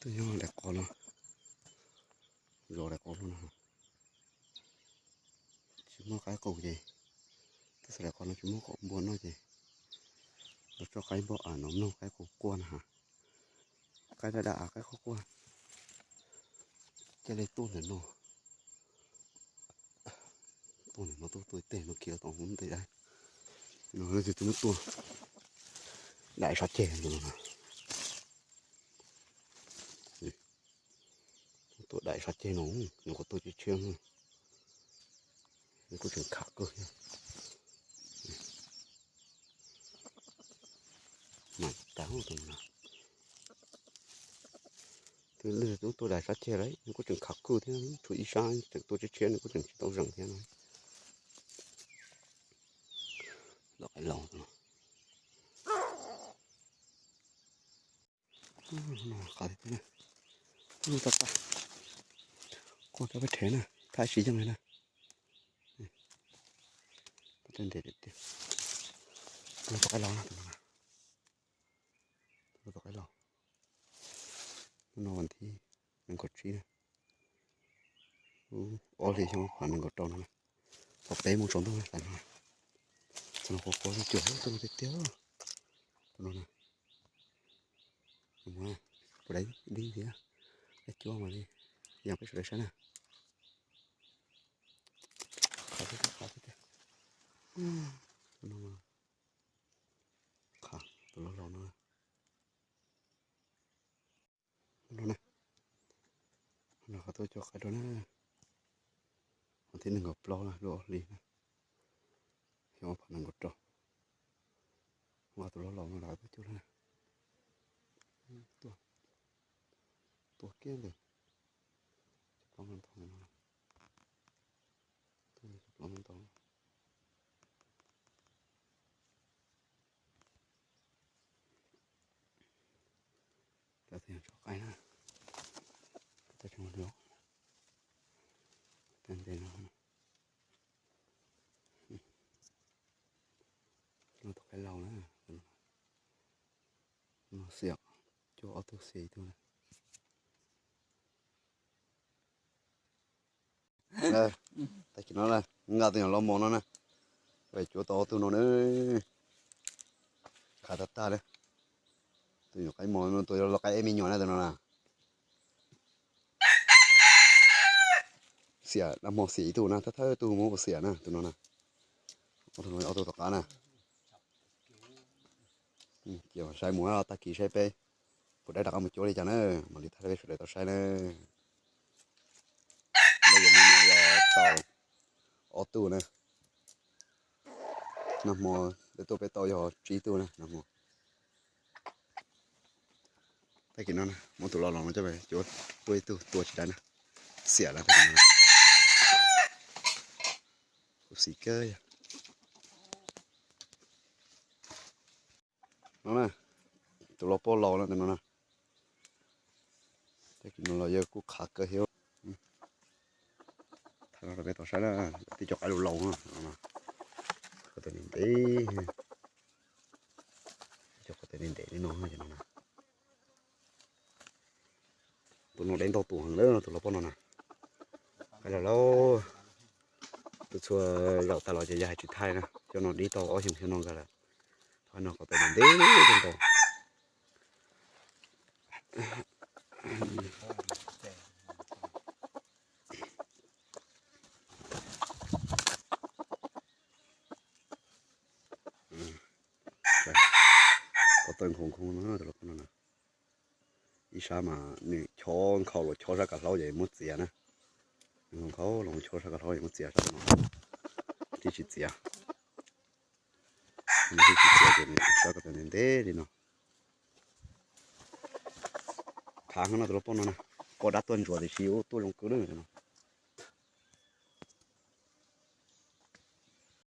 Twb nyob daim qos no, zos daim qos no, tsis muaj qaib qus ces, twb xav daim qos no tsis muaj qos npua noj ces los tso qaib npua av no mloog qaib qus quaj na ha. Qaib daj daj av qaib qus quaj. Cia li tuaj ntawm no, tuaj ntawm no tuaj tuaj tej no kiag tau hub tej dab no, twb muab tuaj daim sab ceg no. Tuaj daim sab ceg no, nws kuj tuaj tshiab tshiab, nws kuj tseem kham kawg thiab. Mas tas tus no, twb tuaj daim sab ceg lawm nws kuj tseem kham kawg thiab, tshuav ib sab tseem tuaj tshiab tshiab nws kuj tseem tsis tau zeem thiab no. Los qaib laus no. Tag tag, quaj rau peb rhev na, thaj siv yeej li na. Tus qaib laus, tus qaib laus, hnub no vas thib nees nkaum tsib, ob hlis xyoo ob phav nees nkaum rau no, thaum peb mus tsaus ntuj tas no, tus no quaj quaj cuag tus no tiag tiag, tus no na. Puas dai dib thiab, dai cuab mas li, yog peb sawv daws saib na. Qhav tiag tiag, qhav tiag tiag. Qhav tus laus laus no. No na, no qhov tuaj coj qaib rau na. Vas thib nees nkaum plaub lub ob hlis na, xyoo ob phav nees nkaum rau. Nqa tus laus laus no los tuaj coj na. Tuaj, tuaj kiag ntawm plaub ntau no, tuaj ntawm plaub ntau. Cov txiv tso qaib na, tag ntev no, no tus qaib laus na, no xiam, cuaj ob tug xiam ib tug na. Tag kis no nqa tus nyuam laus mos no na, cuab tau ob tug no na, khab tag tag li. Tus nyuam qaib mos no tus laus qaib eb me nyuam na tus no na. Xiam nag hmo xiam ib tug na, thawj thawj tug muab ua xiam na tus no na. Ob tug no ob tug tom qab na. Ces saib mus tag kis saib peb puas dai rov qab mus cuab li cas na, mam li thaij rau peb sawv daws tau saib na. Lawv yog me nyuam yog tau ob tug na. Nag hmo lawv tuaj peb tau yog tsib tug na nag hmo. Tag kis no muab tus laus laus no coj mus cuab tuaj ib tug tua tsis dai na, xiam lawm tag kis no. Khuv xim kawg yog no na, tus laus poj laus no tus no na. Tag kis no los yawg kuj qhav kawg thiab. Thaij no rau peb tau saib na, tib co qaib laus laus no, qhov tes ntev ntev, tib co qhov tes ntev ntev li no no. Tus no deb ntau tus heev lawm tus laus poj no na. Qaib laus laus, tus txhua zaum tas los ces yawg hais tsis thaij na, cov no dib tau ob xyoos xyoo no nkag lawm. Qhov no qhov tes ntev ntev ntau. Ko taw nkhaus nkhaus no, ib sab mas nws chob nkhaus los chob sab kav hlaub ces muab txiav na. Nkhaus nkhaus los chob sab kav hlaub ces muab txiav sab no, tsis txiav. Tsis txiav ces nws sab ko taw ntev ntev li no. Qhav heev no tus laus poj no na, poj dab tuaj ntsuav tiam sis ua tuaj zoo kawg na no.